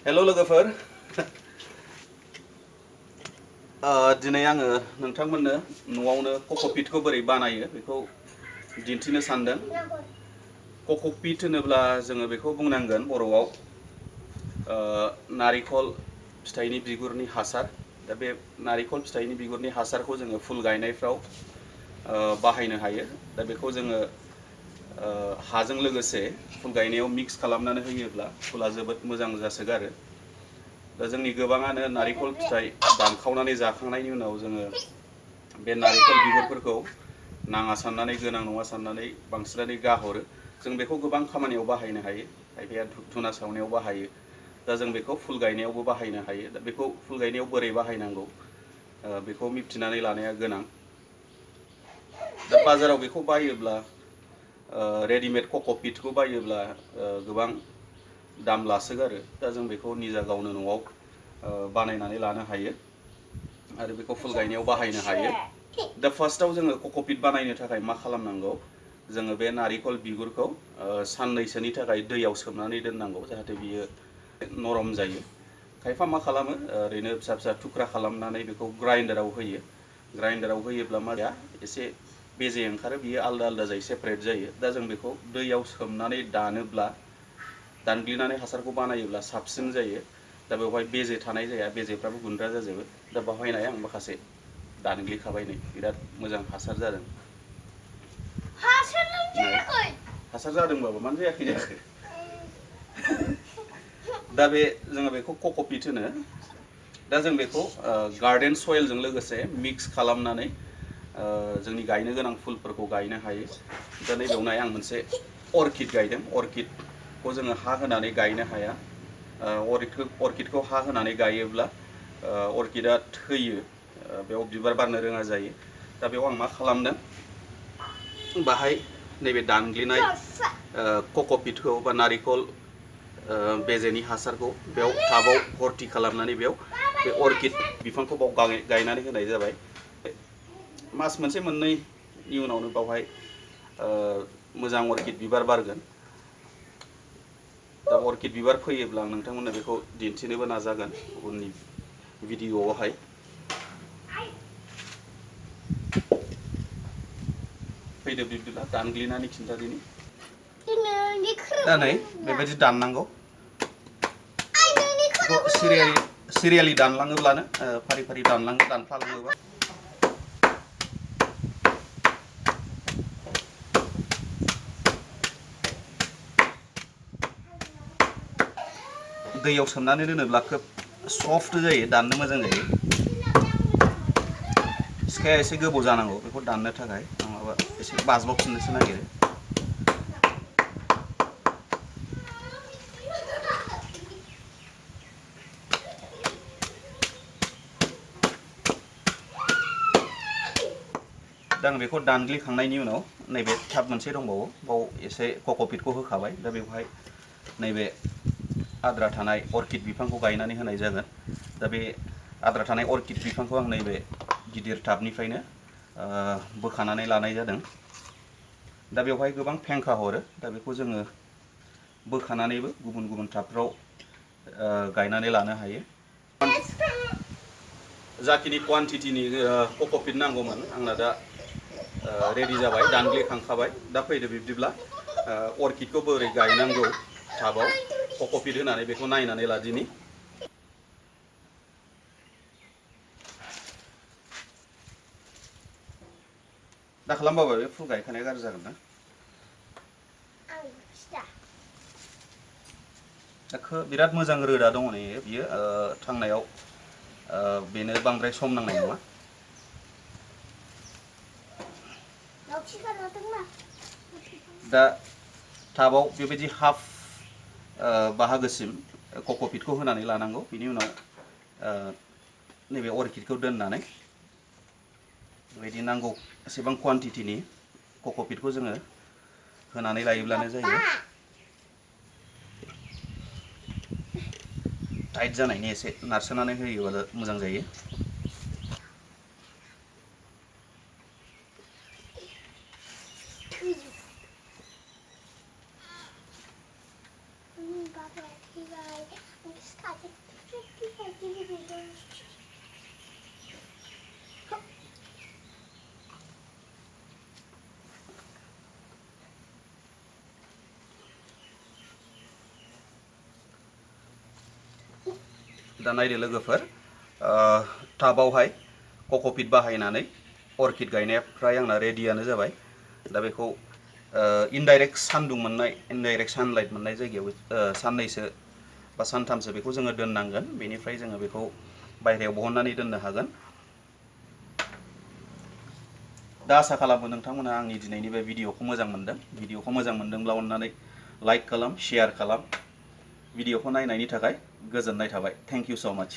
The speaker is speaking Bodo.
हेल' लोगोफोर दिनै आङो नोंथांमोननो न'आवनो कक'पिटखौ बोरै बानायो बेखौ दिन्थिनो सानदों। कक'पिट होनोब्ला जोङो बेखौ बुंनांगोन बर'आव नारिखल फिथाइनि बिगुरनि हासार। दा बे नारिखल फिथाइनि बिगुरनि हासारखौ जोङो फुल गायनायफ्राव बाहायनो हायो। दा बेखौ जोङो हाजों लोगोसे फुल गायनायाव मिक्स खालामनानै होयोब्ला फुला जोबोद मोजां जासोगारो। दा जोंनि गोबाङानो नारिखल फिथाइ दानखावनानै जाखांनायनि उनाव जोङो बे नारिखल बिगुरफोरखौ नाङा साननानै गोनां नङा साननानै बांसिनानो गाहरो। जों बेखौ गोबां खामानियाव बाहायनो हायो। खायफाया धुप-धुना सावनायाव बाहायो। दा जों बेखौ फुल गायनायावबो बाहायनो हायो। दा बेखौ फुल गायनायाव बोरै बाहायनांगौ बेखौ मिथिनानै लानाया गोनां। दा बाजाराव बेखौ बायोब्ला रेडिमेड कक'पिटखौ बायोब्ला गोबां दाम लासोगारो। दा जों बेखौ निजा गावनो न'आव बानायनानै लानो हायो आरो बेखौ फुल गायनायाव बाहायनो हायो। दा फार्स्टआव जोङो कक'पिट बानायनो थाखाय मा खालामनांगौ, जोङो बे नारिखल बिगुरखौ साननैसोनि थाखाय दैयाव सोमनानै दोननांगौ जाहाथे बियो नरम जायो। खायफा मा खालामो ओरैनो फिसा फिसा थुख्रा खालामनानै बेखौ ग्राइन्डाराव होयो। ग्राइन्डाराव होयोब्ला मा जाया, एसे बेजे ओंखारो, बियो आलदा आलदा जायो, सेपारेट जायो। दा जों बेखौ दैयाव सोमनानै दानग्लिनानै हासारखौ बानायोब्ला साबसिन जायो। दा बेवहाय बेजे थानाय जाया, बेजेफ्राबो गुन्द्रा जाजोबो। दा बाहायनाय आं माखासे दानग्लिखाबाय, नै बिराद मोजां हासार जादों। हासार जादोंबाबो मानो जायाखै जाखो? दा जोङो बेखौ कक'पिट होनो। दा जों बेखौ गार्डेन सयेलजों लोगोसे मिक्स खालामनानै जोंनि गायनो गोनां फुलफोरखौ गायनो हायो। दा नैबेयावहाय आं मोनसे अर्किड गायदों। अर्किडखौ जोङो हा होनानै गायनो हाया। अर्किडखौ हा होनानै गायोब्ला अर्किडआ थैयो, बेयाव बिबार बारनो रोङा जायो। दा बेयाव आं मा खालामदों, बाहाय नैबे दानग्लिनाय कक'पिटखौ बा नारिखल बेजेनि हासारखौ बेयाव टाबाव भर्ति खालामनानै बेयाव बे अर्किड बिफांखौ बाव गायनानै होनाय जाबाय। मास मोनसे मोननैनि उनावनो बावहाय मोजां अर्किड बिबार बारगोन। दा अर्किड बिबार फैयोब्ला आं नोंथांमोननो बेखौ दिन्थिनोबो नाजागोन उननि भिडिअ'आवहाय। फैदो बिब्दिब्ला दानग्लिनानै खिन्थादिनि। दा नै बेबायदि दाननांगौ। बेखौ सिरियालि दानलाङोब्लानो फारि फारि दानफ्लालाङोबा दैयाव सोमनानै दोनोब्ला खोब सफ्ट जायो, दाननो मोजां जायो। सिखाया एसे गोबौ जानांगौ बेखौ दाननो थाखाय, नङाबा एसे बाज्ल'फिननोसो नागिरो। दा आं बेखौ दानग्लिखांनायनि उनाव नैबे टाब मोनसे दंबावो, बाव एसे कक'पिटखौ होखाबाय। दा बेवहाय नैबे आद्रा थानाय अर्किड बिफांखौ गायनानै होनाय जागोन। दा बे आद्रा थानाय अर्किड बिफांखौ आं नैबे गिदिर टाबनिफ्रायनो बोखानानै लानाय जादों। दा बेवहाय गोबां फेंखा हरो। दा बेखौ जोङो बोखानानैबो गुबुन गुबुन टाबफ्राव गायनानै लानो हायो। जाखिनि क्वान्टिटिनि कक'पिट नांगौमोन आंना दा रेडि जाबाय, दानग्लिखांखाबाय। दा फैदो बिब्दिब्ला अर्किडखौ बोरै गायनांगौ टाबाव कक'पिट होनानै बेखौ नायनानै लादिनि। दा खालामबाबो बे फुल गायखानाया गाज्रि जागोन ना। दा बिराद मोजां रोदा दङ नै बियो, थांनायाव बेनो बांद्राय सम नांनाय नङा। दा टाबाव बेबायदि हाफ बाहागोसिम कक'पिटखौ होनानै लानांगौ। बिनि उनाव नैबे अर्किडखौ दोननानै बेबायदि नांगौ एसेबां क्वान्टिटिनि कक'पिटखौ जोङो होनानै लायोब्लानो जायो। टाइट जानायनि एसे नारसोनानै होयोब्ला मोजां जायो। दा नायदो लोगोफोर टाबावहाय कक'पिट बाहायनानै अर्किड गायनाया फ्राय आंना रेडियानो जाबाय। दा बेखौ इनडाइरेक्ट सान्दुं मोननाय इनडाइरेक्ट सानलाइट मोननाय जायगायाव साननैसो बा सानथामसो बेखौ जोङो दोननांगोन। बेनिफ्राय जोङो बेखौ बायहेरायाव बहननानै दोननो हागोन। दा आसा खालामो नोंथांमोना आंनि दिनैनि बे भिडिअखौ मोजां मोनदों। भिडिअखौ मोजां मोनदोंब्ला अननानै लाइक खालाम, शेयार खालाम। भिडिअखौ नायनायनि थाखाय गोजोननाय थाबाय। थेंक इउ स' माच।